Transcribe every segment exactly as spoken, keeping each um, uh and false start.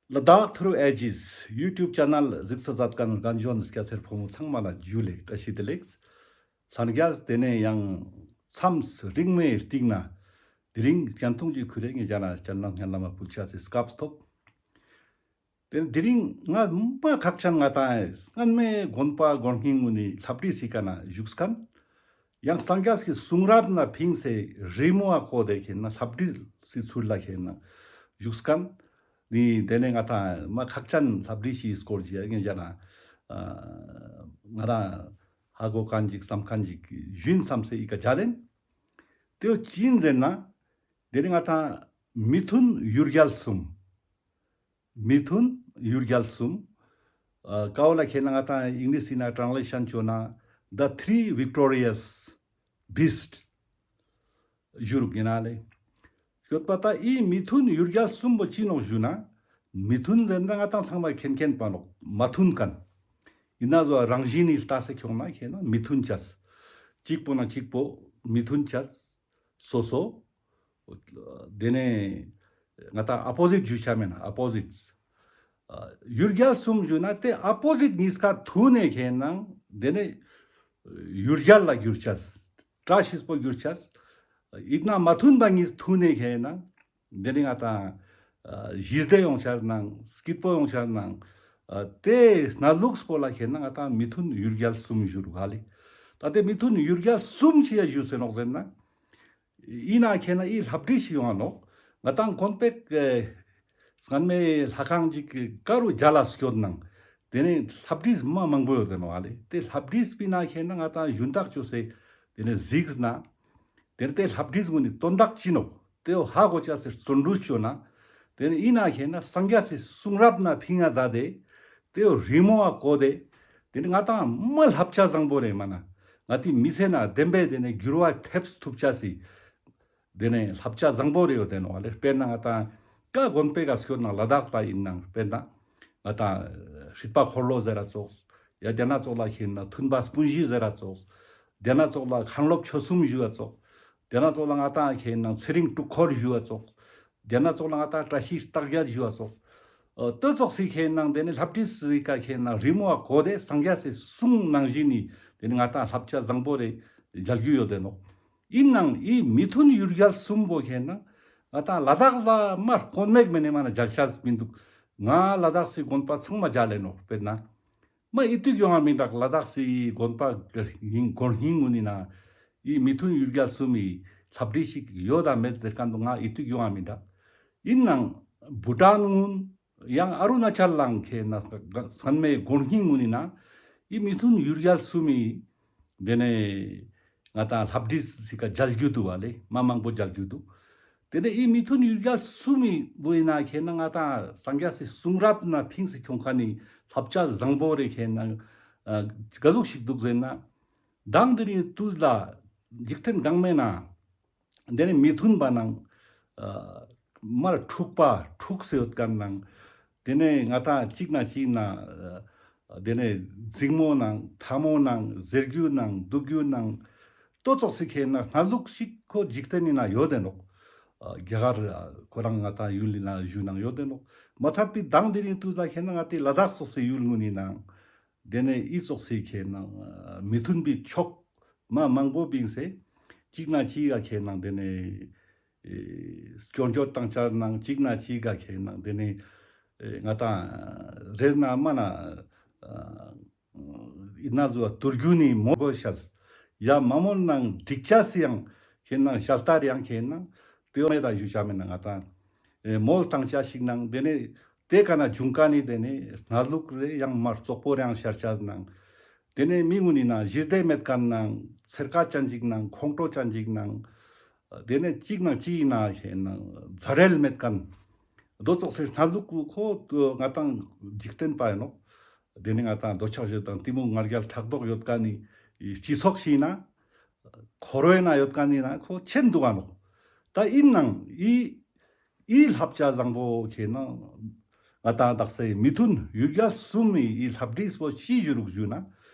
ལ་དྭགས་ཐུརུ་ཨེ་ཇིས་ཡུ་ཊུབ་ཆེ་ནལ་གཟིགས་ས་མཛད་མཁན་རྒན་གཞོན་སྐྱ་སེར་ཕོ་མོ་ཚང་མ་ལ་ཇུ་ལེ་བཀྲ་ཤིས་བདེ་ལེགས། ལྷན་རྒྱས་དེ་ནས་ཡང་མཚམས་རིང་མོའི་རྟིང་ན་དེ་རིང་སྐྱན་ཐུང་གི་ཁུར་རེ་ངེད་ཅག་ན་སྤྱན་ལམ་སྙན་ལམ་མ་ཕུལ་ཆ་སི་སྐབས་ཐོབ། དེ་དེ་རིང་ང་མ་ཁག་ཅན་ང་དང་སྔན་མའི་དགོན་པ་དགོན་རྙིང་ངུ་ནི་ལྷ་བྲིས་སི་ཀ་ན་བཞུགས་མཁན། ཡང་སངས་རྒྱས་ཀྱི་གསུང་རབ་ན་ཕིངས་སེ་རི་མོ་ཨ་བཀོད་དེ་ཁེན་ན་ལྷ་བྲིས་སི་ཚུལ་ལ་ཁེན་ན་བཞུགས་མཁན། ནི་དེ་ནས་ང་དང་མ་ཁག་ཅན་ལྷ་བྲིས་སི་སྐོར་ཅིག་ཡ་ངེད་ཅག་ན་ང་དང་ཧ་གོ་མཁན་ཅིག་བསམ་མཁན་ཅིག་ཞུན་བསམ་སེ་ཨི་ཀ་མཇལ་ལེན། དེའོ་ཅི་ཡིན་ཟེར་ན། དེ་ནི་ང་དང་མི་མཐུན་ཡུལ་རྒྱལ་གསུམ། མི་མཐུན་ཡུལ་རྒྱལ་གསུམ། ཨ་ཀ་བོ་ལ་ཁེན་ན་ང་དང་ཨིང་ལིཤ་ཡིན་ན་ཊྲན་ལེ་ཤན་བཅོ་ན་The Three Victorious Beasts ཞུ་རུག་ཡིན་ན་ལེ། ཡོད་པ་ད་ཨི་མི་མཐུན་ཡུལ་རྒྱལ་གསུམ་པོ་ཅི་ནོག་ཞུ་ན། མི་མཐུན་ཟེར་ན་ང་དང་ཚང་མ་ཁེན་ཁེན་པ་ནོག་མ་མཐུན་མཁན། ཡིན་ན་བཟོ་རང་བཞིན་ནི་ལྟ་སེ་ཁྱོང་ན་ཁེན་ན་མི་མཐུན་ཅས། གཅིག་པོ་ན་གཅིག་པོ་མི་མཐུན་ཅས། སོ་སོ། དེ་ནས་ང་དང་ཨ་པོ་ཟིཊ་ཞུ་ཆ་མེན་ཨ་པོ་ཟིཊ། ཡུལ་རྒྱལ་གསུམ་ཞུ་ན་དེ་ཨ་པོ་ཟིཊ་གཉིས་ཀ་མཐུན་ནས་ཁེན་ན་དེ་ནས་ཡུལ་རྒྱལ་ལ་གྱུར་ཆས། བཀྲ་ཤིས་པོ་གྱུར་ཆས། ཡིན་ན་མ་མཐུན་པ་གཉིས་མཐུན་ནས་ཁེན་ན་དེ་ནས་ང་དང་ཞི་བདེ་ཡོང་ཆས་ནང་སྐྱིད་པོ་ཡོང་ཆས་ནང་དེ་སྣ་ལུགས་པོ་ལ་ཁེན་ན་ང་དང་མི་མཐུན་ཡུལ་རྒྱལ་གསུམ་ཞུ་རུག་ཧ་ལེ། ད་དེ་མི་མཐུན་ཡུལ་རྒྱལ་གསུམ་ཅི་ཡ་ཞུ་སེ་ནོག་ཟེར་ན། ཡིན་ན་ཁེན་ན་ཨི་ལྷ་བྲིས་ཤིག་ཡོང་ང་ནོག་ང་དང་དགོན་པའི་སྔན་མའི་ལྷ་ཁང་ཅིག་གི་ཀ་རུ་མཇལ་ལ་སྐྱོད་ནང་དེ་ནས་ལྷ་བྲིས་མ་མང་པོ་ཡོད་དེ་ནོག་ཨ་ལེ། དེ་ལྷ་བྲིས་པི་ན་ཁེན་ན་ང་དང་ཞུན་དག་བཅོས་སེ་དེ་ནས་གཟིགས་ན། དེ་ནས་དེ་ལྷ་བྲིས་ངུ་ནི་དོན་དག་ཅི་ནོག་དེ་ཧ་གོ་ཆ་སེ་བརྩོན་འགྲུས་བཅོ་ན། དེ་ནས་ཡིན་ན་ཁེན་ན་སངས་རྒྱས་སི་གསུང་རབ་ན་ཕིང་ང་མཛད་དེ། དེ་རི་མོ་བ་བཀོད་དེ། དེ་ནི་ང་དང་མ་ལྷབ་ཆ་བཟང་པོ་རེད་མ་ན། ང་དེ་མི་ཚེ་ན་བདེན་པའི་དེ་ནི་འགྱུར་བ་ཐེབས་ཐུབ་ཆ་སི། དེ་ནི་ལྷབ་ཆ་བཟང་པོ་རེད་ཡོད་དེ་ནོ་ཨ་ལེ། དཔེར་ན་ང་དང་ཀ་དགོན་པའི་ག་སྐྱོད་ན་ལ་དྭགས་ལ་ཡིན་ནང་དཔེར་ན་ང་དང་སྲིད་པ་འཁོར་ལོ་ཟེར་ར་ཙོགས། ཡ་དེ་ན་ཙོགས་ལ་ཁེན་ན་མཐུན་པ་སྤུན་བཞི་ཟེར་ར་ཙོགས། དེ་ན་ཙོགས་ལ་མཁན་སློབ་ཆོས་གསུམ་ཞུ་བ་ཙོགས། དེ་ན་ཙོགས་ལ་ང་དང་ཁེན་ན་ཚེ་རིང་སྤྲུལ་འཁོར་ཞུ་བ་ཙོགས། དེ་ན་ཙོགས་ལ་ང་དང་བཀྲ་ཤིས་རྟགས་བརྒྱད་ཞུ་བ་ཙོགས། ཨ་དེ་ཙོགས་སི་ཁེན་ན་དེ་ནི་ལྷ་བྲིས་སི་ཀ་ཁེན་ན་རི་མོ་བ་བཀོད་དེ་སངས་རྒྱས་སི་གསུང་ནང་བཞིན་ནི་དེ་ནི་ང་དང་ལྷབ་ཆ་བཟང་པོ་རེ་མཇལ་རྒྱུ་ཡོད་དེ་ནོག་ཡིན་ནང་ཨི་མི་མཐུན་ཡུལ་རྒྱལ་གསུམ་པོ་ཁེན་ན་ང་དང་ལ་དྭགས་ལ་མ་དཀོན་མེད་མེ་ནི་མ་ན་མཇལ་ཆ་མི་འདུག་ང་ལ་དྭགས་སི་དགོན་པ་ཚང་མ་མཇལ་ལེ་ནོག་དཔེར་ན། མ་ཨི་ཏུག་ཡོང་ང་མི་འདུག་ལ་དྭགས་སི་དགོན་པ་དགོན་རྙིང་ངུ་ནི་ན་ཨི་མི་མཐུན་ཡུལ་རྒྱལ་གསུམ་མི་ལྷ་བྲིས་ཤིག་ཡོད་དམ་མེད་ཟེར་མཁན་དུ་ང་ཨི་ཏུག་ཡོང་ང་མི་འདུག་ཡིན་ནང་བུ་ཊན་ངུན་ཡང་ཨ་རུ་ན་ཅལ་ལའང་ཁེན་ན་སྔན་མའི་དགོན་རྙིང་ངུ་ནི་ན་ཨི་མི་མཐུན་ཡུལ་རྒྱལ་གསུམ་མི་དེ་ནས་ང་དང་ལྷ་བྲིས་སི་ཀ་མཇལ་རྒྱུ་འདུག་བ་ལེ། མ་མང་པོ་མཇལ་རྒྱུ་འདུག་དེ་ནས་ཨི་མི་མཐུན་ཡུལ་རྒྱལ་གསུམ་མི་བོ་ཡིན་ན་ཁེན་ན་ང་དང་སངས་རྒྱས་སི་གསུང་རབ་ན་ཕིངས་སེ་ཁྱོང་མཁན་ནི་ལྷབ་ཆ་བཟང་པོ་རེ་ཁེན་ན་ག་ཟུག་ཞིག་འདུག་ཟེར་ན། མདང་དེ་རིང་དུས་ལ་འཇིག་རྟེན་གང་མེད་ན། དེ་ནི་མི་མཐུན་པ་ནང་། ཨ་མར་འཁྲུག་པ་འཁྲུག་སེ་ཡོད་མཁན་ནང་། དེ་ནས་ང་དང་གཅིག་ན་གཅིག་ན། ཨ་དེ་ནས་འཛིང་མོ་ནང་འཐབ་མོ་ནང་ཟེར་རྒྱུ་ནང་འདུག་རྒྱུ་ནང་། ཏོ་ཙོགས་སི་ཁེན་ན་སྣ་ལུགས་ཤིག་ཁོ་འཇིག་རྟེན་ནི་ན་ཡོད་དེ་ནོག་ཨ་རྒྱ་གར་ཁོ་རང་ང་དང་ཡུལ་ལི་ན་ཡུལ་ནང་ཡོད་དེ་ནོག་མ་ཚད་པའི་མདང་དེ་རིང་དུས་ལ་ཁེན་ན་ང་དེ་ལ་དྭགས་ཙོགས་སི་ཡུལ་ངུ་ནི་ནང་། དེ་ནས་ཨི་ཙོགས་སི་ཁེན་ན་མི་མཐུན་པའི་ཕྱོགས་མ་མང་པོ་བིངས་སེ། གཅིག་ན་གཅིག་ག་ཁེན་ན་དེ་ནས་ཨེ་སྐྱོན་བརྗོད་བཏང་ཆ་ནང་གཅིག་ན་གཅིག་ག་ཁེན་ན་དེ་ནས་ཨེ་ང་དང་རེས་ན་མ་ན་ཨ་ཨིན་ན་ཟུ་བ་དུར་རྒྱུ་ནི་མོ་གོ་ཤས། ཡ་མ་མོ་ནང་འགྲིག་ཆ་སི་ཡང་ཁེན་ན་ཤལ་ཏར་ཡང་ཁེན་ན་དེ་མེད་ད་ཞུ་ཆ་མེད་ན་ང་དང་ཨེ་མོལ་བཏང་ཆ་ཞིག་ནང་དེ་ནས། དེ་ཀ་ན་བྱུང་ཀ་ནི་དེ་ནི་སྣ་ལུག་རེ་ཡང་མ་རྩོག་པོ་རེ་ཡང་ཤར་ཆ་ནང་། དེ་ནི་མི་ངུ་ནི་ནང་ཞི་བདེ་མེད་མཁན་ནང་ཚེར་ཀ་ཅན་ཅིག་ནང་ཁོང་ཁྲོ་ཅན་ཅིག་ནང་། དེ་ནི་གཅིག་ནང་གཅིག་ཡིན་ན་ཞེ་ནང་མཛའ་འབྲེལ་མེད་མཁན། རྡོ་ཙོགས་སེ་སྣ་ལུག་ཁོ་ང་དང་འཇིག་རྟེན་པ་ཡིན་ནོག་དེ་ནི་ང་དང་འདོད་ཆགས་ཞེ་སྡང་གཏི་མུག་ང་རྒྱལ་ཕྲག་དོག་ཡོད་མཁན་ནི་སྤྱི་ཚོགས་ཤིག་ཡིན་ན། འཁོར་བའི་ནང་ཡོད་མཁན་ནི་ན་ཁོ་ཆེན་འདུག་ག་ནོག་ད་ཡིན་ནང་ཨི་ཨི་ལྷབ་ཆ་བཟང་པོ་ཁེན་ན་ང་དང་དག་ས་ཡི་མི་མཐུན་ཡུལ་རྒྱལ་གསུམ་མི་ཨི་ལྷབ་བྲིས་པོ་ཅི་ཞུ་རུག་ཞུ་ན།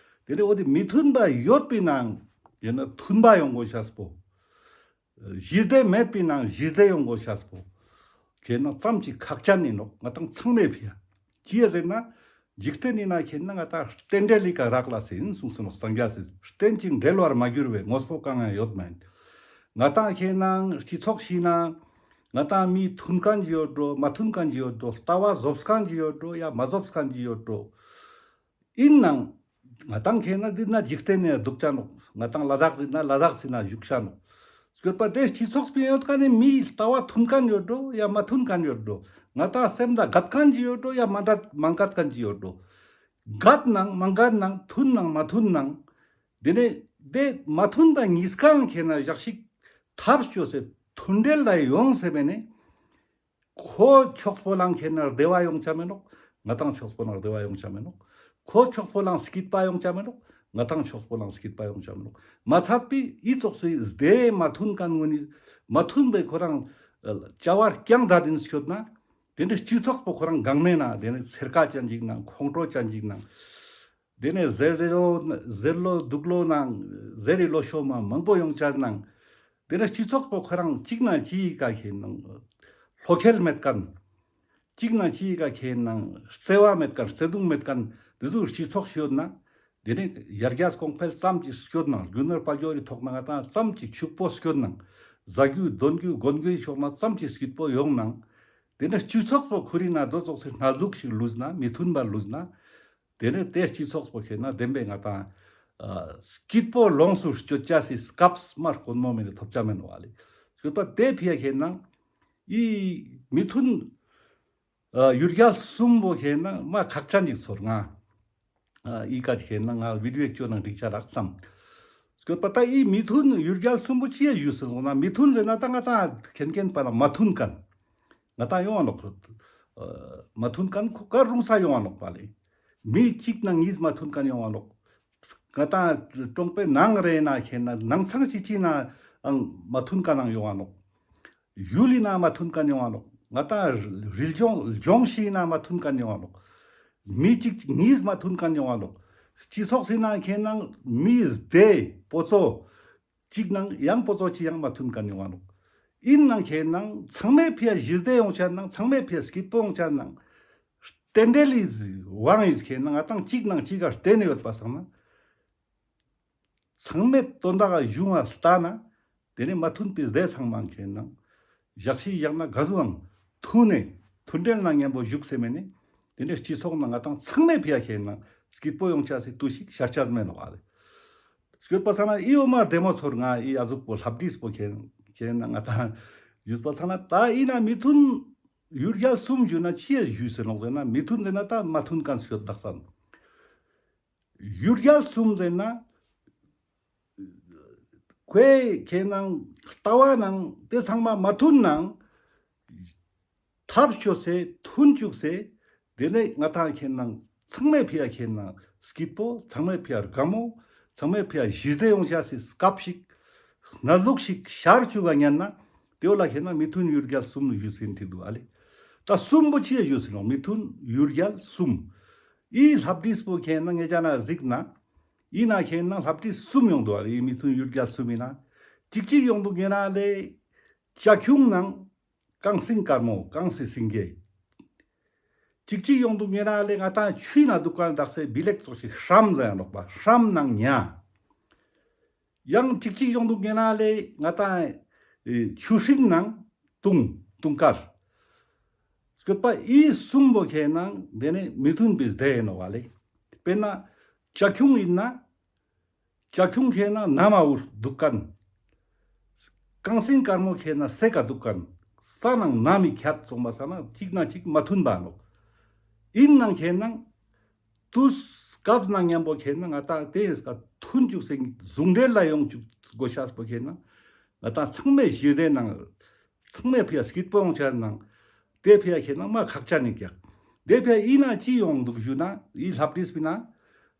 དེ་ནི་འོ་དེ་མི་མཐུན་པ་ཡོད་པའི་ནང་ཡིན་ན་མཐུན་པ་ཡོང་དགོས་ཤེས་པོ། ཞི་བདེ་མེད་པའི་ནང་ཞི་བདེ་ཡོང་དགོས་ཤེས་པོ། ཁེ་ན་ཙམ་ཅིག་ཁག་ཅན་ཨིན་ནོག། ང་ཏང་ཚང་མའི་ཕི་ཡ། ཅི་ཡ་ཟེར་ན། འཇིག་རྟེན་ཨིན་ན་ཁེ་ན་ང་ཏང་རྟེན་འབྲེལ་ལི་ཀ་རག་ལས་ཨིན་གསུངས་སེ་ནོག་སངས་རྒྱས་སི། རྟེན་ཅིང་འབྲེལ་བར་མ་གྱུར་བའི་དངོས་པོ་གང་ཡང་ཡོད་མ་ཡིན། ང་ཏང་ཁེ་ན་སྤྱི་ཚོགས་ཤིག་ན་ང་ཏང་མི་མཐུན་མཁན་ཅིག་ཡོད་འགྲོ། མ་མཐུན་མཁན་ཅིག་ཡོད་འགྲོ། ལྟ་བ་ཟོབ་མཁན་ཅིག་ཡོད་འགྲོ། ཡ་མ་ཟོབ་མཁན་ཅིག་ཡོད་འགྲོ། ཨིན་ནའང་ང་ཏང་ཁེ་ན་འདི་ན་འཇིག་རྟེན་ནི་འདུག་ཅ་ནོག། ང་ཏང་ལ་དྭགས་ཟེར་ན་ལ་དྭགས་ཟེར་ན་བཞུགས་ཅ་ནོག། སྐྱོད་པ་དེ་སྤྱི་ཚོགས་པའི་ཡོད་མཁན་ནི་མི་ལྟ་བ་མཐུན་མཁན་ཡོད་འགྲོ། ཡ་མ་མཐུན་མཁན་ཡོད་འགྲོ། ང་ཏང་སེམས་དང་དགའ་མཁན་ཅིག་ཡོད་འགྲོ། ཡ་མ་དགའ་མ་དགའ་མཁན་ཅིག་ཡོད་འགྲོ། དགའ་ནའང་མ་དགའ་ནའང་མཐུན་ནའང་མ་མཐུན་ནའང་། དེ་ནས་དེ་མ་མཐུན་པ་གཉིས་ཀའང་ཁེ་ན་ཞག་ཞིག་ཐབས་བཅོས་སེ་མཐུན་འབྲེལ་ལ་ཡོང་སེ་མེད་ནས། ཁོ་ཕྱོགས་པོ་ལའང་ཁེ་ན་བདེ་བ་ཡོང་ཆ་མེད་ནོག། ང་ཏང་ཕྱོགས་པོ་ལའང་བདེ་བ་ཡོང་ཆ་མེད་ནོག། ཁོ་ཕྱོགས་པོ་ལའང་སྐྱིད་པ་ཡོང་ཆ་མེད་ནོག། ང་ཏང་ཕྱོགས་པོ་ལའང་སྐྱིད་པ་ཡོང་ཆ་མེད་ནོག། མ་ཚད་པའི་ཨི་ཙོགས་སི་སྡེ་མ་མཐུན་མཁན་ངོ་ནི་མ་མཐུན་པའི་ཁོ་རང་བྱ་བ་རྐྱང་མཛད་དེ་སྐྱོད་ན། དེ་ནི་སྤྱི་ཚོགས་པོ་ཁོ་རང་གང་མེད་ན། དེ་ནི་སེར་ཁ་ཅན་ཅིག་ནང་ཁོང་ཁྲོ་ཅན་ཅིག་ནང་། དེ་ནས་ཟེར་ལོ་ཟེར་ལོ་སྡུག་ལོ་ནང་ཟེར་རི་ལོ་ཤོ་མ་མང་པོ་ཡོང་ཆ་ནང་། དེ་ནས་སྤྱི་ཚོགས་པོ་ཁོ་རང་གཅིག་ན་གཅིག་ག་ཁེ་ནང་བློ་ཁེལ་མེད་མཁན། གཅིག་ན་གཅིག་ག་ཁེ་ནང་བརྩེ་བ་མེད་མཁན། བརྩེ་གདུང་མེད་མཁན། དེ་ཚོ་སྤྱི་ཚོགས་ཤིག་ཡོད་ན། དེ་ནས་ཡར་རྒྱས་གོང་འཕེལ་ཙམ་ཅིག་སྐྱོད་ནང་། རྒྱུ་ནོར་དཔལ་འབྱོར་རི་ཐོག་ནང་ང་ཏང་ཙམ་ཅིག་ཕྱུག་པོ་སྐྱོད་ནང་། ཟ་རྒྱུ་འདོན་རྒྱུ་གོན་རྒྱུའི་ཕྱོགས་ན་ཙམ་ཅིག་སྐྱིད་པོ་ཡོང་ནང་། དེ་ནས་སྤྱི་ཚོགས་པོ་ཁོ་རི་ན་དོ་ཙོགས་སི་སྣ་ལུག་ཞིག་ལུས་ན། མི་མཐུན་པ་ལུས་ན། དེ་ནས་དེ་སྤྱི་ཚོགས་པོ་ཁེ་ན་བདེན་པའི་ང་ཏང་ཨ་སྐྱིད་པོ་ལོངས་སུ་སྤྱོད་ཅ་སི་སྐབས་མ་དཀོན་མོ་མེད་ནས་ཐོབ་ཆ་མེད་ནོག་ཨ་ལེ། སྐྱོད་པ་དེ་ཕི་ཡ་ཁེ་ན་ཨི་མི་མཐུན་ཨ་ཡུལ་རྒྱལ་གསུམ་པོ་ཁེ་ན་མ་ཁག་ཅན་ཅིག་ཚོར་ང་། ཨ་ཨི་ཀ་ཁེ་ན་ང་བི་ཌིའོ་ཅོ་ནང་འགྲིག་ཆ་རག་བསམ། སྐྱོད་པ་ད་ཨི་མི་མཐུན་ཡུལ་རྒྱལ་གསུམ་པོ་ཅི་ཡ་ཞུས་སོང་ན། མི་མཐུན་ཟེར་ན་ད་ང་ཏང་མཁྱེན་མཁྱེན་པ་ལ་མ་མཐུན་མཁན། ང་ཏང་ཡོང་བ་ནོག། ཨ་མ་མཐུན་མཁན་ཁོ་ག་རུང་ས་ཡོང་བ་ནོག་པ་ལེ། མི་གཅིག་ནང་གཉིས་མ་མཐུན་མཁན་ཡོང་བ་ནོག། ང་ཏང་གྲོང་པའི་ནང་རེ་ན་ཁེ་ན་ནང་ཚང་ཅིག་ཅིག་ནའང་མ་མཐུན་མཁན་ནང་ཡོང་བ་ནོག། ཡུལ་ལི་ན་མ་མཐུན་མཁན་ཡོང་བ་ནོག། ང་ཏང་རི་ལྗོངས་ལྗོངས་ཤིག་ན་མ་མཐུན་མཁན་ཡོང་བ་ནོག། མི་གཅིག་གཉིས་མ་མཐུན་མཁན་ཡོང་བ་ནོག། སྤྱི་ཚོགས་སི་ནང་ཁེ་ན་མི་སྡེ་པོ་ཙོ་གཅིག་ནང་ཡང་པོ་ཙོ་གཅིག་ཡང་མ་མཐུན་མཁན་ཡོང་བ་ནོག། ཨིན་ནའང་ཁེ་ན་ཚང་མའི་ཕི་ཡ་ཞི་བདེ་ཡོང་ཆ་ནང་། ཚང་མའི་ཕི་ཡ་སྐྱིད་པོ་ཡོང་ཆ་ནང་། རྟེན་འབྲེལ་ལི་དབང་ཨིན། ཁེ་ན་ང་ཏང་གཅིག་ནང་གཅིག་ག་བརྟེན་ནས་ཡོད་པ་སང་ན། ཚང་མའི་དོན་དག་གཞུང་ང་ལྟ་ན། དེ་ནས་མ་མཐུན་པའི་སྡེ་ཚང་མ་ཁེ་ན་ཞག་ཞིག་ཡང་ན་ག་ཟུག་ཨང་མཐུན་ནས་མཐུན་འབྲེལ་ནང་མཉམ་པོ་བཞུགས་སེ་མེད་ནས། དེ་ནས་སྤྱི་ཚོགས་ནང་ང་ཏང་ཚང་མའི་ཕི་ཡ་ཁེ་ན་སྐྱིད་པོ་ཡོང་ཆ་སི་དུས་ཤིག་ཤར་ཆ་མེད་ནོག་ཨ་ལེ། སྐྱོད་པ་སང་ན་ཨི་འོ་མ་བདེ་མོ་ཚོར་ང་། ཨི་ཨ་ཟུག་པོ་ལྷབ་བྲིས་པོ་ཁེ་ཁེ་ན་ང་ཏང་ཞུས་པ་སང་ན་ད་ཨི་ན་མི་མཐུན་ཡུལ་རྒྱལ་གསུམ་ཞུས་ན་ཅི་ཡ་ཞུས་སེ་ནོག་ཟེར་ན། མི་མཐུན་ཟེར་ན་ད་མ་མཐུན་མཁན་སྐྱོད་དག་སང་། ཡུལ་རྒྱལ་གསུམ་ཟེར་ན་ཁོའི་ཁེ་ནང་ལྟ་བ་ནང་དེ་ཚང་མ་མ་མཐུན་ནང་ཐབས་བཅོས་སེ་མཐུན་བཅུག་སེ། དེ་ནས་ང་ཏང་ཁེ་ནང་ཚང་མའི་ཕི་ཡ་ཁེ་ནང་སྐྱིད་པོ། ཚང་མའི་ཕི་ཡ་དགའ་མོ། ཚང་མའི་ཕི་ཡ་ཞི་བདེ་ཡོང་ཆ་སི་སྐབས་ཤིག་སྣ་ལུག་ཞིག་ཤར་བཅུག་ག་ཉན་ན། དེ་བོ་ལ་ཁེ་ན་མི་མཐུན་ཡུལ་རྒྱལ་གསུམ་ཞུས་སེ་འདུག་ཨ་ལེ། ད་གསུམ་པོ་ཅི་ཡ་ཞུས་སེ་ནོག། མི་མཐུན་ཡུལ་རྒྱལ་གསུམ། ཨི་ལྷབ་བྲིས་པོ་ཁེ་ན་ངེད་ཅག་ན་གཟིགས་ན། ཨི་ན་ཁེ་ན་ལྷབ་བྲིས་གསུམ་ཡོང་འདུག་ཨ་ལེ། ཨི་མི་མཐུན་ཡུལ་རྒྱལ་གསུམ་ཨིན་ན། གཅིག་གཅིག་ཡོང་འདུག་ཉན་ན་ལེ། བྱ་ཁྱུང་ནང་རྐང་སེང་དཀར་མོ། རྐང་སེང་སེང་གེ། གཅིག་གཅིག་ཡོང་འདུག་ཉན་ན་ལེ། ང་ཏང་ཆུའི་ནང་འདུག་མཁན་དག་སེ་བི་ལེག་ཙོགས་ཤིག་ཧྲམ་ཟེར་ཡང་ནོག་པ། ཧྲམ་ནང་ཉ། ཡང་གཅིག་གཅིག་ཡོང་འདུག་ཉན་ན་ལེ། ང་ཏང་ཨེ་ཆུ་ཧྲིན་ནང་དུང་། དུང་དཀར། སྐྱོད་པ་ཨི་གསུམ་པོ་ཁེ་ནང་དེ་ནས་མི་མཐུན་པའི་སྡེ་ཨིན་ནོག་པ་ལེ། དཔེར་ན་བྱ་ཁྱུང་ཨིན་ན། བྱ་ཁྱུང་ཁེ་ན་ནམ་མཁའ་འུར་འདུག་མཁན། རྐང་སེང་དཀར་མོ་ཁེ་ན་སའི་ཀ་འདུག་མཁན། ས་ནང་ནམ་མི་ཁྱད་སོང་པ་སང་ན་གཅིག་ན་གཅིག་མ་མཐུན་པ་ནོག། ཨིན་ནའང་ཁེ་ན་དུས་སྐབས་ནང་མཉམ་པོ་ཁེ་ན་ང་ཏང་དེ་ཡིན་ས་མཐུན་བཅུག་སེ་ཟུང་འབྲེལ་ལ་ཡོང་བཅུག་དགོས་ཤེས་པོ་ཁེ་ན་ང་ཏང་ཚང་མའི་ཞི་བདེ་ནང་། ཚང་མའི་ཕི་ཡ་སྐྱིད་པོ་ཡོང་ཆ་ནང་། དེ་ཕི་ཡ་ཁེ་ན་མ་ཁག་ཅན་ནི་ཀྱག། དེ་ཕི་ཡ་ཨི་ན་ཅི་ཡོང་འདུག་ཞུ་ན། ཨི་ལྷབ་བྲིས་པི་ན།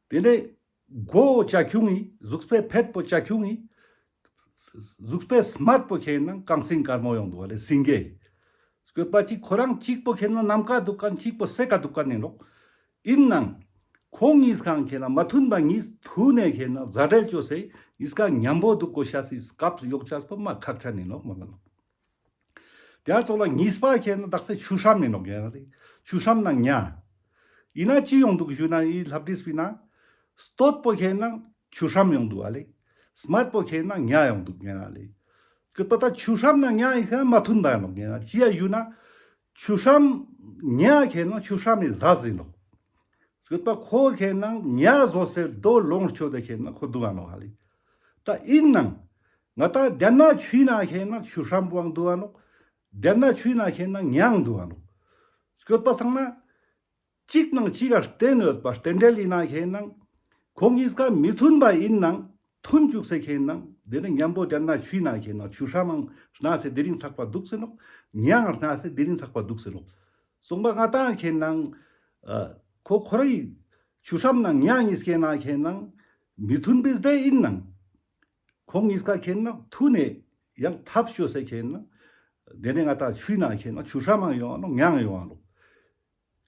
དེ་ནས་མགོ་བོ་བྱ་ཁྱུང་ཨིན། གཟུགས་པོའི་ཕེད་པོ་བྱ་ཁྱུང་ཨིན། གཟུགས་པོའི་སྨད་པོ་ཁེ་ན་རྐང་སེང་དཀར་མོ་ཡོང་འདུག་པ་ལེ། སེང་གེ། སྐྱོད་པ་ཅིག་ཁོ་རང་གཅིག་པོ་ཁེ་ན་ནམ་མཁའ་འདུག་མཁན། གཅིག་པོ་སའི་ཀ་འདུག་མཁན་ཨིན་ནོག། ཨིན་ནའང་ཁོང་གཉིས་ཀ་ཁེ་ན་མ་མཐུན་པ་གཉིས་མཐུན་ནས་ཁེ་ན་མཛའ་འབྲེལ་བཅོས་སེ་གཉིས་ཀ་མཉམ་པོ་འདུག་དགོས་ཤེས་སི་སྐབས་ཡོང་ཆ་སྤོ་མ་ཁག་ཅན་ཨིན་ནོག་མ་ལ་ནོག། ཏེ་ཙོགས་ལ་ཉིས་པ་ཁེ་ན་དག་ས་ཆུ་ཧྲམ་ཨིན་ནོག་ཡ་ལེ། ཆུ་ཧྲམ་ནང་ཉ། ཨིན་ན་ཅི་ཡོང་དུག་ཞུ་ན་འི་ལྷབ་བྲིས་པི་ནང་སྟོད་པོ་ཁེ་ན་ཆུ་ཧྲམ་ཡོང་དུག་ཨ་ལེ། སྨད་པོ་ཁེ་ན་ཉ་ཡོང་དུག་ཡ་ལེ། སྐྱོད་པ་ད་ཆུ་ཧྲམ་ནང་ཉ་ཨིན་ཁན་མ་མཐུན་པ་ཨིན་ནོག་ཡ། ཅི་ཡ་ཞུ་ན་ཆུ་ཧྲམ་ཉ་ཁེ་ན་ཆུ་ཧྲམ་མི་ཟས་ཨིན་ནོག། སྐྱོད་པ་ཁོ་ཁེ་ན་ཉ་ཟོས་སེ་རྡོ་ལོངས་སྤྱོད་དེ་ཁེ་ན་ཁོ་དུག་ག་ནོག་ཨ་ལེ། ད་ཨིན་ནང་ང་ཏང་དེ་ན་ཆུའི་ནང་ཁེ་ན་ཆུ་ཧྲམ་པོའང་དུག་ག་ནོག། དེ་ན་ཆུའི་ནང་ཁེ་ན་ཉའང་དུག་ག་ནོག། སྐྱོད་པ་སང་ན་ཅིག་ནང་ཅིག་ག་རྟེན་ཡོད་པ་རྟེན་འབྲེལ་ཨིན་ན་ཁེ་ན་ཁོང་ཉིས་ཀ་མི་མཐུན་པ་ཨིན་ནང་མཐུན་ཅུག་སེ་ཁེ་ན་དེ་ནེ་ཉམ་པོ་དེ་ན་ཆུའི་ནང་ཁེ་ན་ཆུ་ཧྲམ་མང་སྣ་སེ་དེ་རིང་ཚག་པ་དུག་སེ་ནོག། ཉའང་སྣ་སེ་དེ་རིང་ཚག་པ་དུག་སེ་ནོག། སོང་པ་ང་ཏང་ཁེ་ན་ཨ་ཁོ་ཁོ་རའི་ཆུ་ཧྲམ་ནང་ཉ་ཉིས་ཀའི་ནང་ཁེ་ན་མི་མཐུན་པའི་སྡེ་ཨིན་ནང་ཁོང་ཉིས་ཀ་ཁེ་ན་མཐུན་ནེ་ཡང་ཐབས་ཅོས་སེ་ཁེ་ན་དེ་ནེ་ང་ཏང་ཆུའི་ནང་ཁེ་ན་ཆུ་ཧྲམ་མང་ཡོང་ནོག་ཉའང་ཡོང་ནོག།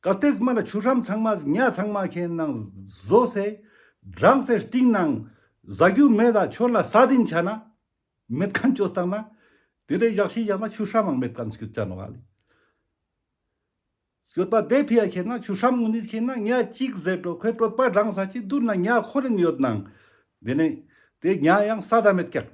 གལ་ཏེ་མ་ན་ཆུ་ཧྲམ་ཚང་མ་ཉ་ཚང་མ་ཁེ་ན་ཟོས་སེ་འགྲངས་སེ་སྟིང་ནང་ཟ་རྒྱུ་མེད་ད་ཆོར་ལ་ས་དིན་ཆ་ན་མེད་ཁན་ཅོས་ཏང་ན་དེ་ལེ་ཞག་ཤིག་ཡང་ན་ཆུ་ཧྲམ་མང་མེད་ཁན་སྐྱོད་ཆ་ནོག་ཨ་ལེ། སྐྱོད་པ་དེ་ཕི་ཡ་ཁེ་ན་ཆུ་ཧྲམ་གུན་ནི་ཁེ་ན་ཉ་ཅིག་ཟེར་འགྲོ་ཁོའི་གྲོད་པ་འགྲངས་ས་ཅིག་དུར་ན་ཉ་ཁོ་རེན་ཡོད་ནང་དེ་ནེ་དེ་ཉ་ཡང་ས་ད་མེད་ཀྱག།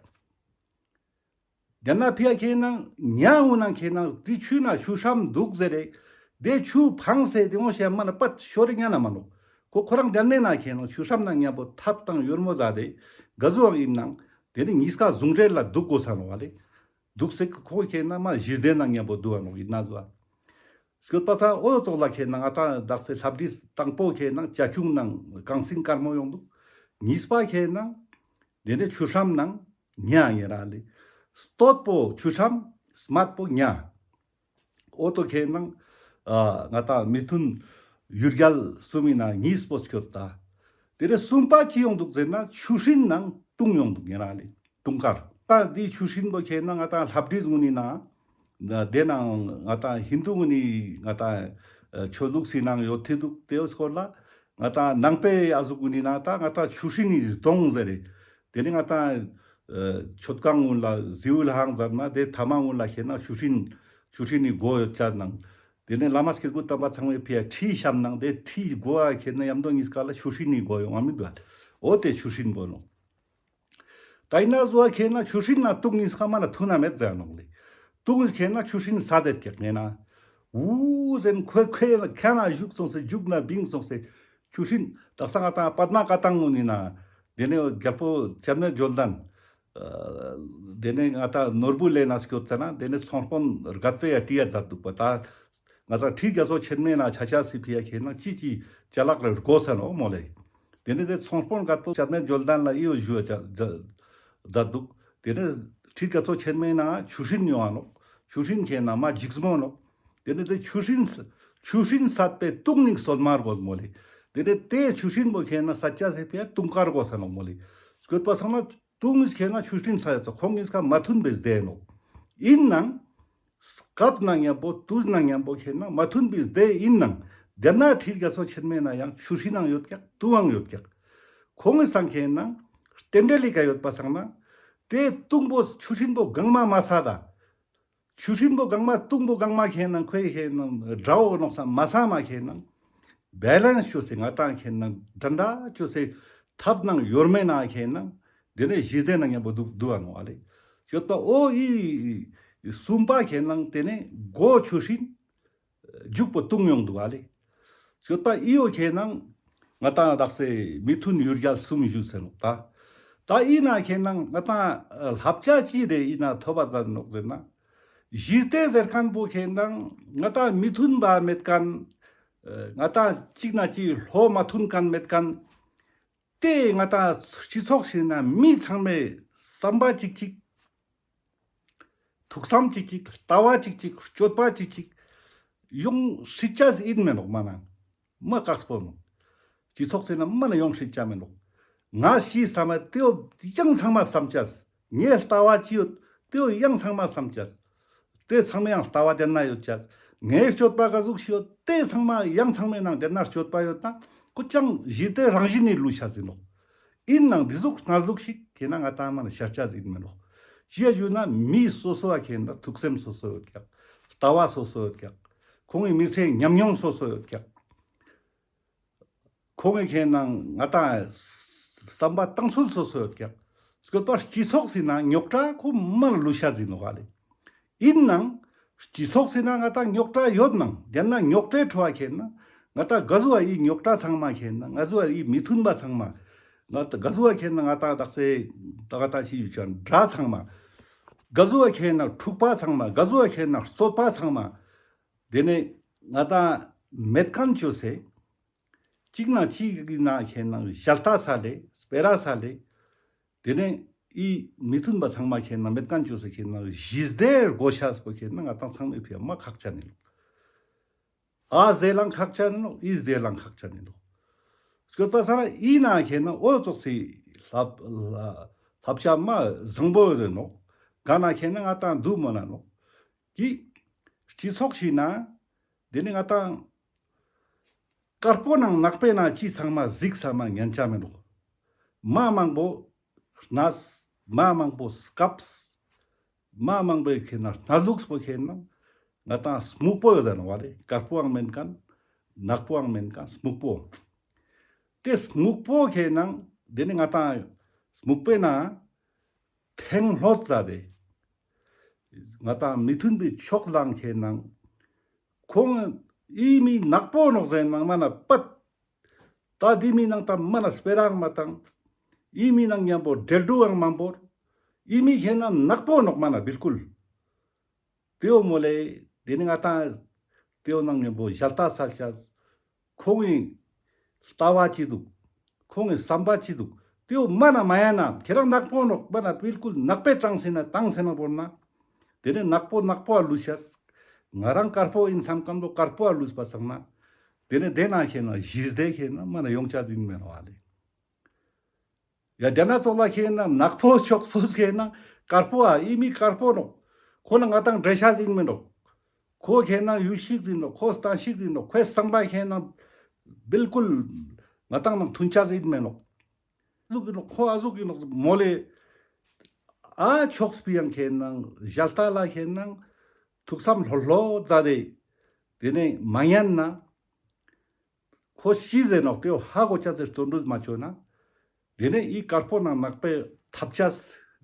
དེ་ན་ཕི་ཡ་ཁེ་ན་ཉ་འུ་ནང་ཁེ་ན་དེ་ཆུའི་ནང་ཆུ་ཧྲམ་དུག་ཟེར་རེ་དེ་ཆུ་ཕངས་སེ་དེ་འོང་ཤེས་མ་ན་པད་ཤོར་རེ་ཉན་ན་མ་ནོག། ཁོ་ཁོ་རང་དེ་ནེ་ན་ཁེ་ན་ཆུ་ཧྲམ་ནང་ཉམ་པོ་ཐབ་དང་ཡོལ་མོ་ཟ་དེ་ག་ཟུག་ཨིན་ནང་དེ་ནེ་ཉིས་ཀ་ཟུང་འབྲེལ་ལ་དུག་གོས་ས་ནོག་ཨ་ལེ། དུག་སེ་ཁོ་ཁེ་ན་མ་ཞི་བདེ་ནང་ཉམ་པོ་དུག་ག་ནོག་ཨིན་ན་ཟོ། སྐྱོད་པ་ས་འོ་ཙོགས་ལ་ཁེ་ན་ང་ཏང་དག་སེ་ལྷབ་བྲིས་དང་པོ་ཁེ་ན་ཅ་ཁྱུང་ནང་གངས་སེང་དཀར་མོ་ཡོང་དུག། ཉིས་པ་ཁེ་ན་དེ་ནེ་ཆུ་ཧྲམ་ནང་ཉ་ཨིན་ར་ལེ། སྟོད་པོ་ཆུ་ཧྲམ་སྨད་པོ་ཉ། འོ་ཏོ་ཁེ་ན་ཨ་ང་ཏང་མི་མཐུན་ཡུལ་རྒྱལ་གསུམ་ཨིན་ན་ཉིས་པོ་སྐྱོད་ད། དེ་ནེ་གསུམ་པ་ཅི་ཡོང་དུག་ཟེར་ན་ཆུ་ཧྲིན་ནང་དུང་ཡོང་དུག་ཨིན་ར་ལེ། དུང་དཀར། ད་དེ་ཆུ་ཧྲིན་པོ་ཁེ་ན་ང་ཏང་ལྷབ་བྲིས་གུན་ནི་ནང་དེ་ནང་ང་ཏང་ཧིན་དུ་གུན་ནི་ང་ཏང་ཆོས་ལུགས་སི་ནང་ཡོད་ཐེ་དུག། དེའི་སྐོར་ལ་ང་ཏང་ནང་པའི་ཨ་ཟུག་གུན་ནི་ནང་ད་ང་ཏང་ཆུ་ཧྲིན་ནི་དུང་ཟེར་རེ། དེ་ནེ་ང་ཏང་ཨ་མཆོད་ཁང་གུན་ལ་ཟེའུ་ལྷ་ཁང་ཟེར་ན་དེ་ཐ་མ་གུན་ལ་ཁེ་ན་ཆུ་ཧྲིན་ཆུ་ཧྲིན་ནི་སྒོ་ཡོད་ཆ་ནང་། དེ་ནེ་བླ་མ་སྐྱེས་བུ་དམ་པ་ཚང་མའི་ཕི་ཡ་ཁྲི་བཤམས་ནང་དེ་ཁྲིའི་སྒོ་ཨ་ཁེ་ན་ཡམ་དོ་ཉིས་ཀ་ལ་ཆུ་ཧྲིན་ནི་སྒོ་ཡོང་བ་མི་དུག་ཨ། འོ་དེ་ཆུ་ཧྲིན་པོ་ནོག། ད་ཨིན་ན་ཟོ་ཨ་ཁེ་ན་ཆུ་ཧྲིན་ན་དུང་ཉིས་ཀ་མ་ན་མཐུན་ན་མེད་ཟེར་ནོག་ལེ། དུང་ཁེ་ན་ཆུ་ཧྲིན་ས་དེ་ཀྱག་ངེ་ན། འུ་ཟེར་ཁོ་ཁེ་ན་ཁ་ན་ཞུགས་སོང་སེ་རྒྱུག་ན་བིང་སོང་སེ་ཆུ་ཧྲིན་དག་ས་ང་ཏང་པདྨ་བཀའ་ཐང་གུན་ནི་ནང་དེ་ནེ་རྒྱལ་པོ་སྐྱབས་གནས་འབྱོར་ལྡན། ཨ་དེ་ནེ་ང་ཏང་ནོར་བུ་གླིང་ན་སྐྱོད་ཙ་ན་དེ་ནེ་ཚོང་དཔོན་རྒད་པོའི་ཡ་ཏི་ཡ་མཛད་དུག་པ། ད་ང་ཏང་ཁྲི་རྒྱ་མཚོ་ཆེན་མོའི་ནང་ཆ་ཆ་སི་ཕི་ཡ་ཁེ་ན་ཅི་ཅི་ཅ་ལག་རེ་དགོས་ས་ནོག་མོ་ལེ། དེ་ནེ་དེ་ཚོང་དཔོན་རྒད་པོ་སྐྱབས་གནས་འབྱོར་ལྡན་ལ་ཨི་བོ་ཞུ་བ་མཛད་དུག། དེ་ནེ་ཁྲི་རྒྱ་མཚོ་ཆེན་མོའི་ནང་ཆུ་ཧྲིན་ཡོང་བ་ནོག། ཆུ་ཧྲིན་ཁེ་ན་མ་འཇིགས་མོ་ནོག། དེ་ནེ་དེ་ཆུ་ཧྲིན་ཆུ་ཧྲིན་སད་པའི་དུང་ནི་སོད་མར་དགོས་མོ་ལེ། དེ་ནེ་དེ་ཆུ་ཧྲིན་པོ་ཁེ་ན་ས་ཆ་སེ་ཕི་ཡ་དུང་དཀར་དགོས་ས་ནོག་མོ་ལེ། སྐྱོད་པ་སང་ན་དུང་ཁེ་ན་ཆུ་ཧྲིན་ས་ཡོད་ས་ཁོང་ཉིས་ཀ་མ་མཐུན་པའི་སྡེ་ནོག། ཨིན་ནང་སྐབས་ནང་ཉམ་པོ་དུས་ནང་ཉམ་པོ་ཁེ་ན་མ་མཐུན་པའི་སྡེ་ཨིན་ནང་དེ་ན་ཁྲི་རྒྱ་མཚོ་ཆེན་མོའི་ནང་ཡང་ཆུ་ཧྲིན་ནང་ཡོད་ཀྱག། དུང་ཡང་ཡོད་ཀྱག། ཁོང་ངི་སང་ཁེ་ན་རྟེན་འབྲེལ་ལི་ཀ་ཡོད་པ་སང་ན་དེ་དུང་པོ་ཆུ་ཧྲིན་པོ་གང་མ་མ་ས་ད། ཆུ་ཧྲིན་པོ་གང་མ་དུང་པོ་གང་མ་ཁེ་ན་ཁོའི་ཁེ་ན་དགྲ་བོ་ནོག་ས་མ་ས་མ་ཁེ་ན་བེ་ལེན་སི་ཅོས་སེ་ང་ཏང་ཁེ་ན་འདྲ་འདྲ་ཅོས་སེ་ཐབས་ནང་ཡོར་མེ་ན་ཁེ་ན་དེ་ནེ་ཞི་བདེ་ནང་ཉམ་པོ་དུག་དུག་ག་ནོག་ཨ་ལེ། ཡོད་པ་འོ་ཨི་གསུམ་པ་ཁེ་ན་དེ་ནེ་སྒོ་ཆུ་ཧྲིན་རྒྱུག་པོ་དུང་ཡོང་དུག་ཨ་ལེ། ཡོད་པ་ཨི་བོ་ཁེ་ན་ང་ཏང་དག་སེ་མི་མཐུན་ཡུལ་རྒྱལ་གསུམ་ཞུ་ཟེར་ནོག་ད། ད་ཨིན་ན་ཁེ་ན་ང་ཏང་ལྷབ་ཆ་ཅི་རེ་ཨིན་ན་ཐོབ་པ་ད་ནོག་ཟེར་ན། ཞི་བདེ་ཟེར་ཁན་པོ་ཁེ་ན་ང་ཏང་མི་མཐུན་པ་མེད་ཁན། ང་ཏང་ཅིག་ན་ཅིག་བློ་མ་མཐུན་ཁན་མེད་ཁན། དེ་ང་ཏང་སྤྱི་ཚོགས་ཤིག་ན་མི་ཚང་མའི་བསམ་པ་ཅིག་ཅིག། ཐུགས་བསམ་ཅིག་ཅིག། ལྟ་བ་ཅིག་ཅིག། སྤྱོད་པ་ཅིག་ཅིག་ཡོང་སྲིད་ཅས་ཨིན་མེ་ནོག་མ་ན། མ་དཀགས་པོ་ནོག། སྤྱི་ཚོགས་ཟེར་ན་མ་ན་ཡོང་སྲིད་ཅས་མེ་ནོག། ང་ཤི་ས་མ་དེའོ་ཡང་ཚང་མ་བསམ་ཅས། ངའི་ལྟ་བ་ཅི་ཡོད་དེའོ་ཡང་ཚང་མ་བསམ་ཅས། དེ་ཚང་མའི་ཡང་ལྟ་བ་དེ་ན་ཡོད་ཅས། ངའི་སྤྱོད་པ་ག་ཟུག་ཤིག་ཡོད་དེ་ཚང་མ་ཡང་ཚང་མའི་ནང་དེ་ན་སྤྱོད་པ་ཡོད་ན་ཁོ་ཅང་ཞི་བདེ་རང་བཞིན་ནི་ལུས་ཤ་ཟིན་ནོག། ཨིན་ནང་འདི་ཟུག་སྣ་ཟུག་ཞིག་ཁེ་ན་ང་ཏང་མ་ན་ཤར་ཆ་ཟིན་མེ་ནོག། ཅི་ཡ་ཞུ་ན་མི་སོ་སོ་བ་ཁེ་ན་ཐུགས་སེམས་སོ་སོ་ཡོད་ཀྱག། ལྟ་བ་སོ་སོ་ཡོད་ཀྱག། ཁོང་གི་མི་ཚེའི་ཉམས་མྱོང་སོ་སོ་ཡོད་ཀྱག། ཁོང་གི་ཁེ་ནང་ང་ཏང་བསམ་པ་བཏང་ཚུལ་སོ་སོ་ཡོད་ཀྱག། སྐྱོད་པ་སྤྱི་ཚོགས་སི་ནང་རྙོག་དྲ་ཁོ་མ་ལུས་ཤ་ཟིན་ནོག་ལེ། ཨིན་ནང་སྤྱི་ཚོགས་སི་ནང་ང་ཏང་རྙོག་དྲ་ཡོད་ནང་ཡང་ན་རྙོག་དྲའི་ཁྲོད་ཁེ་ནང་ང་ཏང་ག་ཟུག་ཨ་ཨི་རྙོག་དྲ་ཚང་མ་ཁེ་ནང་ང་ཟུག་ཨ་ཨི་མི་མཐུན་པ་ཚང་མ་ང་ཏང་ག་ཟུག་ཨ་ཁེ་ནང་ང་ཏང་དག་སེ་ད་ག་ཏང་ཞིག་ཡོད་ཀྱང་དགྲ་ཚང་མ་ག་ཟུག་ཨ་ཁེ་ནང་འཁྲུག་པ་ཚང་མ་ག་ཟུག་ཨ་ཁེ་ནང་རྩོད་པ་ཚང་མ་དེ་ནས་ང་ཏང་མེད་མཁན་བཅོས་སེ། གཅིག་ནང་གཅིག་གི་ནང་ཁེ་ནང་ཞལ་ལྟ་ས་ལེ་སྤེ་ར་ས་ལེ། དེ་ནས་ཨི་མི་མཐུན་པ་ཚང་མ་ཁེ་ནང་མེད་མཁན་བཅོས་སེ་ཁེ་ནང་ཞི་བདེ་དགོས་ཤེས་པོ་ཁེ་ནང་ང་ཏང་ཚང་མའི་ཕི་ཡ་མ་ཁག་ཅན་ཨིན་ནོག། ཨ་ཟེ་ལང་ཁག་ཅན་ཨིན་ནོག། ཨི་ཟེ་ལང་ཁག་ཅན་ཨིན་ནོག། སྐྱོད་པ་ས་ན་ཨི་ནང་ཁེ་ནང་འོ་ཙོགས་སི་ལབ་ལབ་བྱ་མ་བཟང་པོ་ཡོད་ནོག། ག་ན་ཁེ་ནང་ང་ཏང་འདུག་མོ་ན་ནོག། གི་སྤྱི་ཚོགས་ཤིག་ན་དེ་ནི་ང་ཏང་དཀར་པོ་ནང་ནག་པོའི་ནང་ཅི་ཚང་མ་གཟིགས་ས་མ་ཉན་ཆ་མེད་ནོག། མ་མང་པོ་སྣ་མ་མང་པོ་སྐབས་མ་མང་པོའི་ཁེ་ན་སྣ་ལུགས་པོ་ཁེ་ན་ང་ཏང་སྨུག་པོ་ཡོད་ནོག་ལེ། དཀར་པོའང་མེན་མཁན་ནག་པོའང་མེན་མཁན་སྨུག་པོ། དེ་སྨུག་པོ་ཁེ་ན་དེ་ནི་ང་ཏང་སྨུག་པོའི་ནང་ཐེང་ལྷོད་ཙ་དེ། ང་ཏང་མི་མཐུན་པའི་ཕྱོགས་ལང་ཁེ་ནང་ཁོང་ཨི་མི་ནག་པོ་ནོག་ཟེར་ནང་མ་ན་པད། ད་དེ་མི་ནང་ད་མ་ན་སྤེ་རའང་མ་བཏང་། ཨི་མི་ནང་མཉམ་པོ་འབྲེལ་འགྲོའང་མ་བོར། ཨི་མི་ཁེ་ནང་ནག་པོ་ནོག་མ་ན་བིལ་ཀུལ། དེའོ་མོ་ལེ། དེ་ནི་ང་ཏང་དེའོ་ནང་མཉམ་པོ་ཞལ་ལྟ་ས་ཆ། ཁོང་གི་ལྟ་བ་ཅི་འདུག། ཁོང་གི་བསམ་པ་ཅི་འདུག། དེའོ་མ་ན་མ་ཡ་ན་ཁྱེད་རང་ནག་པོ་ནོག་མ་ན་བིལ་ཀུལ་ནག་པའི་གྲངས་སེ་ན་བཏང་སེ་ན་བོར་ན། དེ་ནི་ནག་པོ་ནག་པོ་ལུས་ཤེས། ང་རང་དཀར་པོ་ཨིན་བསམ་མཁན་པོ་དཀར་པོ་ལུས་པ་སང་ན། དེ་ནི་དེ་ན་ཁེ་ན་ཞི་བདེ་ཁེ་ན་མ་ན་ཡོང་ཆ་ཨིན་མེད་ནོག་ལེ། ཡ་དེ་ན་ཙོགས་ལ་ཁེ་ན་ནག་པོ་ཕྱོགས་པོ་ཁེ་ན་དཀར་པོ་ཨ་ཨི་མི་དཀར་པོ་ནོག། ཁོ་ན་ང་ཏང་འདྲེ་ཤ་ཟིན་མི་ནོག། ཁོ་ཁེ་ན་ཡུལ་ཤིག་ཟིན་ནོག། ཁོ་སྟན་ཤིག་ཟིན་ནོག། ཁོའི་བསམ་པ་ཁེ་ན་བིལ་ཀུལ་ང་ཏང་ནང་མཐུན་ཆ་ཟིན་མི་ནོག། ཨ་ཟུག་གི་ནོག། ཁོ་ཨ་ཟུག་གི་ནོག་མོ་ལེ། ཨ་ཕྱོགས་པི་ཡང་ཁེ་ན་ཞལ་ལྟ་ལ་ཁེ་ན་ཐུགས་བསམ་ལྷོད་ལྷོད་མཛད་དེ། དེ་ནས་མ་ཉན་ན། ཁོ་ཤི་ཟེར་ནོག། དེའོ་ཧ་གོ་ཆ་ཟེར་བརྩོན་འགྲུས་མ་བཅོས་ན། དེ་ནས་ཨི་དཀར་པོ་ནང་ནག་པའི་ཐབས་ཆ་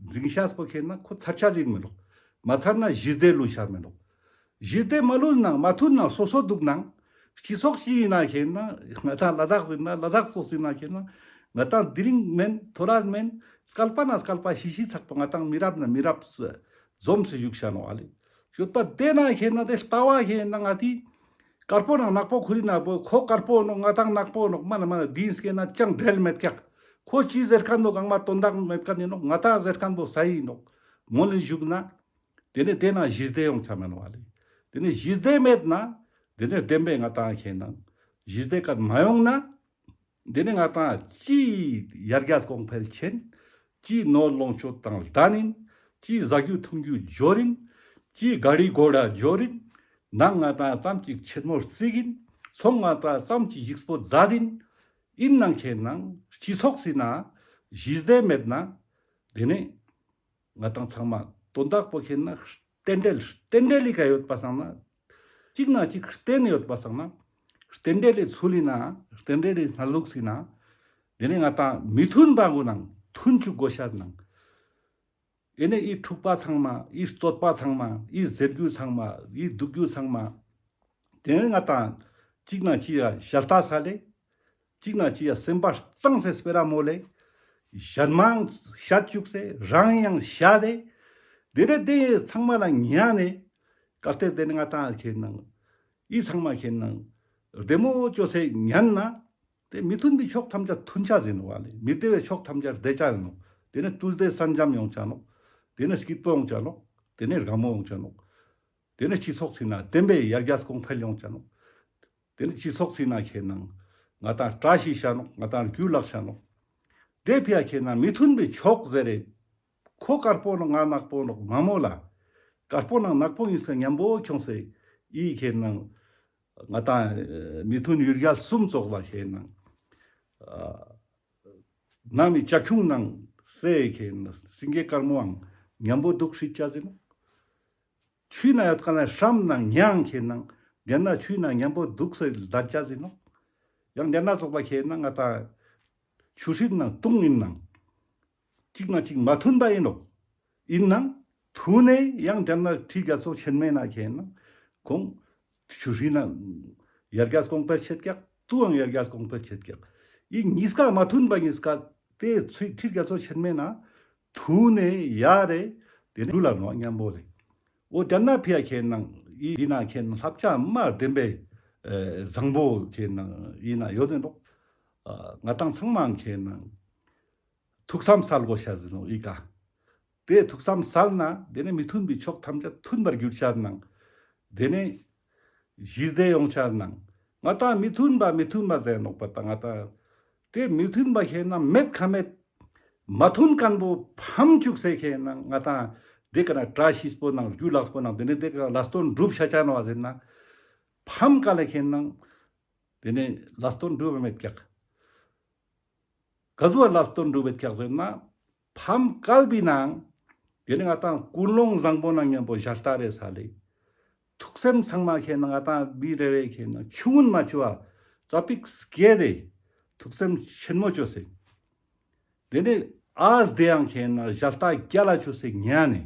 འཛིང་ཤེས་པོ་ཁེ་ན་ཁོ་ཚར་ཆ་ཟིན་མི་ནོག། མ་ཚར་ན་ཞི་བདེ་ལུས་ཤེས་མི་ནོག། ཞི་བདེ་མ་ལུས་ནང་མ་མཐུན་ནང་སོ་སོ་འདུག་ནང་། སྤྱི་ཚོགས་ཤིག་ཡིན་ན་ཁེ་ན་ང་ཏང་ལ་དྭགས་ཟིན་ན་ལ་དྭགས་སོགས་ཡིན་ན་ཁེ་ན་ང་ཏང་དེ་རིང་མེན་ཐོ་རས་མེན་སྐལ་པ་ན་སྐལ་པ་ཤི་ཤི་ཚག་པ་ང་ཏང་མི་རབས་ན་མི་རབས་འཛོམས་སེ་བཞུགས་ཤ་ནོག་ཨ་ལེ། ཡོད་པ་དེ་ན་ཁེ་ན་དེ་ལྟ་བ་ཁེ་ན་ང་ཏི་དཀར་པོ་ནང་ནག་པོ་ཁུ་རི་ན་པོ་ཁོ་དཀར་པོ་ནོག་ང་ཏང་ནག་པོ་ནོག་མ་ན་མ་ན་དེ་སྐད་ན་ཅང་འབྲེལ་མེད་ཀྱག། ཁོ་ཅི་ཟེར་མཁན་ནོག་གང་མ་དོན་དག་མེད་མཁན་ཡིན་ནོག། ང་ཏང་ཟེར་མཁན་པོ་ས་ཡིན་ནོག། མོ་ལེ་བཞུགས་ན། དེ་ནས་དེ་ན་ཞི་བདེ་ཡོང་ཆ་མེད་ནོག་ཨ་ལེ། དེ་ནས་ཞི་བདེ་མེད་ན། དེ་ནས་བདེན་པའི་ང་ཏང་ཁེ་ན་ཞི་བདེ་ཀ་མ་ཡོང་ན། དེ་ནས་ང་ཏང་ཅི་ཡར་རྒྱས་གོང་འཕེལ་ཆེན། ཅི་ནོར་ལོངས་སྤྱོད་དང་ལྡན་ཡིན། ཅི་ཟ་རྒྱུ་འཐུང་རྒྱུ་འབྱོར་ཡིན། ཅི་ག་རི་གོ་ར་འབྱོར་ཡིན། ནང་ང་ཏང་ཙམ་ཅིག་ཆེན་མོ་རྩིག་ཡིན། ཚོང་ང་ཏང་ཙམ་ཅིག་ཡིག་སྤོ་མཛད་ཡིན། ཡིན་ནང་ཁེ་ན་སྤྱི་ཚོགས་སི་ན་ཞི་བདེ་མེད་ན། དེ་ནས་ང་ཏང་ཚང་མ་དོན་དག་པོ་ཁེ་ན་རྟེན་འབྲེལ་རྟེན་འབྲེལ་ལི་ཀ་ཡོད་པ་སང་ན། གཅིག་ན་གཅིག་རྟེན་ཡོད་པ་སང་ན། རྟེན་འབྲེལ་ལི་ཚུལ་ལི་ན་རྟེན་འབྲེལ་ལི་སྣ་ལུགས་སི་ན། དེ་ནས་ང་ཏང་མི་མཐུན་པ་གུན་ནང་མཐུན་ཅུག་དགོས་ཤ་ནང་། ཨེ་ནས་ཨི་འཁྲུག་པ་ཚང་མ་ཨི་རྩོད་པ་ཚང་མ་ཨི་ཟེར་རྒྱུ་ཚང་མ་ཨི་སྡུག་རྒྱུ་ཚང་མ། དེ་ནས་ང་ཏང་གཅིག་ན་གཅིག་ཡ་ཞལ་ལྟ་ས་ལེ། གཅིག་ན་གཅིག་ཡ་སེམས་པ་གཙང་སེ་སྤེ་ར་མོ་ལེ། གཞན་མང་བཤད་བཅུག་སེ་རང་ཡང་བཤད་དེ། དེ་ནས་དེ་ཚང་མ་ལ་ཉན་ནས། གལ་ཏེ་དེ་ནས་ང་ཏང་ཁེ་ན་ཨི་ཚང་མ་ཁེ་ན་བདེ་མོ་བཅོས་སེ་ཉན་ན། དེ་མི་མཐུན་པའི་ཕྱོགས་ཐམས་ཅད་མཐུན་ཆ་ཟིན་ནོག་ཨ་ལེ། མི་བདེ་བའི་ཕྱོགས་ཐམས་ཅད་བདེ་ཆ་ཡིན་ནོག། དེ་ནས་དུས་བདེ་ས་འཇམ་ཡོང་ཆ་ནོག། དེ་ནས་སྐྱིད་པོ་ཡོང་ཆ་ནོག། དེ་ནས་དགའ་མོ་ཡོང་ཆ་ནོག། དེ་ནས་སྤྱི་ཚོགས་སི་ན་བདེན་པའི་ཡར་རྒྱས་གོང་འཕེལ་ཡོང་ཆ་ནོག། དེ་ནས་སྤྱི་ཚོགས་སི་ན་ཁེ་ན་ང་ཏང་བཀྲ་ཤིས་ཤ་ནོག། ང་ཏང་རྒྱུ་ལག་ཤ་ནོག། དེ་ཕི་ཡ་ཁེ་ན་མི་མཐུན་པའི་ཕྱོགས་ཟེར་རེ། ཁོ་དཀར་པོ་ནོག་ང་ནག་པོ་ནོག་མ་མོ་ལ། དཀར་པོ་ནང་ནག་པོ་གཉིས་ཀ་མཉམ་པོ་ཁྱོངས་སེ་ཨི་ཁེ་ན་ང་ཏང་མི་མཐུན་ཡུལ་རྒྱལ་གསུམ་ཙོགས་ལ་ཁེ་ན་ནང་མི་ལྕགས་ཁྱུང་ནང་སེ་ཁེ་ན་སེང་གེ་དཀར་མོའང་མཉམ་པོ་འདུག་ཤིག་ཆ་ཟིན་ནོག། ཆུའི་ནང་ཡོད་ཁན་ནི་ཧྲམ་ནང་ཉང་ཁེ་ནང་དེ་ན་ཆུའི་ནང་ཉམ་པོ་དུག་སེ་ལྡན་ཆ་ཟིན་ནོག། ཡང་དེ་ན་ཙོགས་པ་ཁེ་ནང་ང་ཏང་ཆུ་ཧྲིལ་ནང་ཏུང་ཨིན་ནང་ཅིག་ནང་ཅིག་མ་ཐུན་པ་ཨིན་ནོག། ཨིན་ནང་ཐུན་ནེ་ཡང་དེ་ན་ཁྲི་རྒྱ་མཚོ་ཆེན་མོའི་ནང་ཁེ་ནང་ཁོང་ཆུ་ཧྲིལ་ནང་ཡར་རྒྱས་གོང་འཕེལ་ཆེད་ཀྱག། ཏུའང་ཡར་རྒྱས་གོང་འཕེལ་ཆེད་ཀྱག། ཨི་གཉིས་ཀ་མ་ཐུན་པ་གཉིས་ཀ་དེ་ཚུ་ཁྲི་རྒྱ་མཚོ་ཆེན་མོའི་ནང་ཐུན་ནེ་ཡར་རེ་དེ་ནེ་རུལ་ལ་ནོག་ཉམ་པོ་ལེ། འོ་དེ་ན་ཕི་ཡ་ཁེ་ནང་ཨི་ཨི་ན་ཁེ་ནང་ལྷབ་ཆ་མ་བདེན་པའི་ཨེ་བཟང་པོ་ཁེ་ནང་ཨི་ན་ཡོད་དེ་ནོག། ཨ་ང་ཏང་ཚང་མ་ཁེ་ནང་ཐུགས་བསམ་སལ་དགོས་ཤ་ཟེར་ནོག་ཨི་ཀ། དེ་ཐུགས་བསམ་སལ་ན་དེ་ནེ་མི་མཐུན་པའི་ཕྱོགས་ཐམས་ཅད་མཐུན་པར་འགྱུར་ཆ་ནང་། དེ་ནེ་ཞི་བདེ་ཡོང་ཆ་ནང་། ང་ཏང་མི་མཐུན་པ་མི་མཐུན་པ་ཟེར་ནོག་པ་ད་ང་ཏང་དེ་མི་མཐུན་པ་ཁེ་ནང་མེད་ཁ་མེད་མ་མཐུན་ཁན་པོ་ཕམ་ཅུག་སེ་ཁེ་ནང་ང་ཏང་དེ་ཀ་ན་བཀྲ་ཤིས་པོ་ནང་རྒྱུ་ལགས་པོ་ནང་དེ་ནེ་དེ་ཀ་ལ་ལྷ་སྟོན་སྒྲུབ་ཤ་ཆ་ནོག་ཟེར་ན་ཕམ་ཀ་ལ་ཁེ་ནང་དེ་ནེ་ལྷ་སྟོན་སྒྲུབ་མེད་ཀྱག། ག་ཟུག་ལྷ་སྟོན་སྒྲུབ་མེད་ཀྱག་ཟེར་ན་ཕམ་བསྐལ་པའི་ནང་དེ་ནེ་ང་ཏང་ཀུན་སློང་བཟང་པོ་ནང་ཉམ་པོ་ཞལ་ལྟ་རེ་ས་ལེ། ཐུགས་སེམས་ཚང་མ་ཁེ་ནང་ང་ཏང་མི་རེ་རེ་ཁེ་ནང་ཆུང་ངུན་མ་ཆུ་བ་ཙ་པིག་སྐྱེ་དེ་ཐུགས་སེམས་ཆེན་མོ་ཅོས་སེ། དེ་ནེ་ཨ་སྡེ་ཡང་ཁེ་ནང་ཞལ་ལྟ་རྒྱ་ལ་ཆུ་སེ་ཉན་ནེ།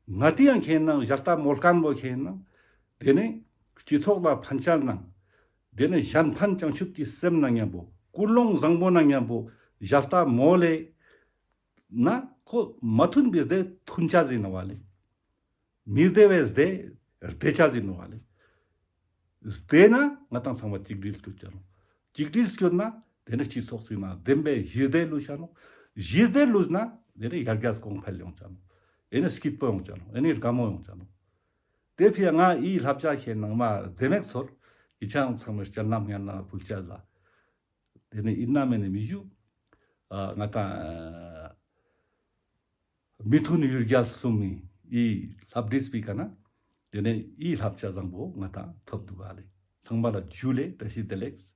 ང་ཏི་ཡང་ཁེ་ནང་ཞལ་ལྟ་མོལ་ཁན་པོ་ཁེ་ནང་དེ་ནེ་སྤྱི་ཚོགས་ལ་ཕན་ཆ་ནང་། དེ་ནེ་གཞན་ཕན་བྱང་ཆུབ་ཀྱི་སེམས་ནང་ཉམ་པོ་ཀུན་སློང་བཟང་པོ་ནང་ཉམ་པོ་ཞལ་ལྟ་མོལ་ལེ་ན་ཁོ་མ་མཐུན་པའི་སྡེ་མཐུན་ཆ་ཟིན་ནོག་པ་ལེ། མི་བདེ་བའི་སྡེ་བདེ་ཆ་ཟིན་ནོག་པ་ལེ། བདེ་ན་ང་ཏང་ཚང་མ་གཅིག་སྒྲིལ་སྐྱོད་ཆ་ནོག། གཅིག་སྒྲིལ་སྐྱོད་ན་དེ་ནེ་སྤྱི་ཚོགས་སི་ནང་བདེན་པའི་ཞི་བདེ་ལུས་ཆ་ནོག། ཞི་བདེ་ལུས་ན་དེ་ནེ་ཡར་རྒྱས་གོང་འཕེལ་ཡོང་ཆ་ནོག། ཨེ་ནེ་སྐྱིད་པོ་ཡོང་ཆ་ནོག། ཨེ་ནེ་དགའ་མོ་ཡོང་ཆ་ནོག། དེ་ཕི་ཡ་ང་ཨི་ལྷབ་ཆ་ཁེ་ནང་མ་བདེ་མེད་ཚོར་ཨི་ཆ་ཚང་མའི་སྤྱན་ལམ་ཡན་ལ་ཕུལ་ཆ་ལ། དེ་ནེ་ཨིན་ན་མེ་ནེ་མི་ཞུ། ཨ་ང་ཏང་མི་མཐུན་ཡུལ་རྒྱལ་གསུམ་མི་ཨི་ལྷབ་བྲིས་པའི་ཀ་ན། དེ་ནེ་ཨི་ལྷབ་ཆ་བཟང་པོ་ང་ཏང་ཐོབ་འདུག་ག་ལེ། ཚང་མ་ལ་ཇུ་ལེ་བཀྲ་ཤིས་བདེ་ལེགས།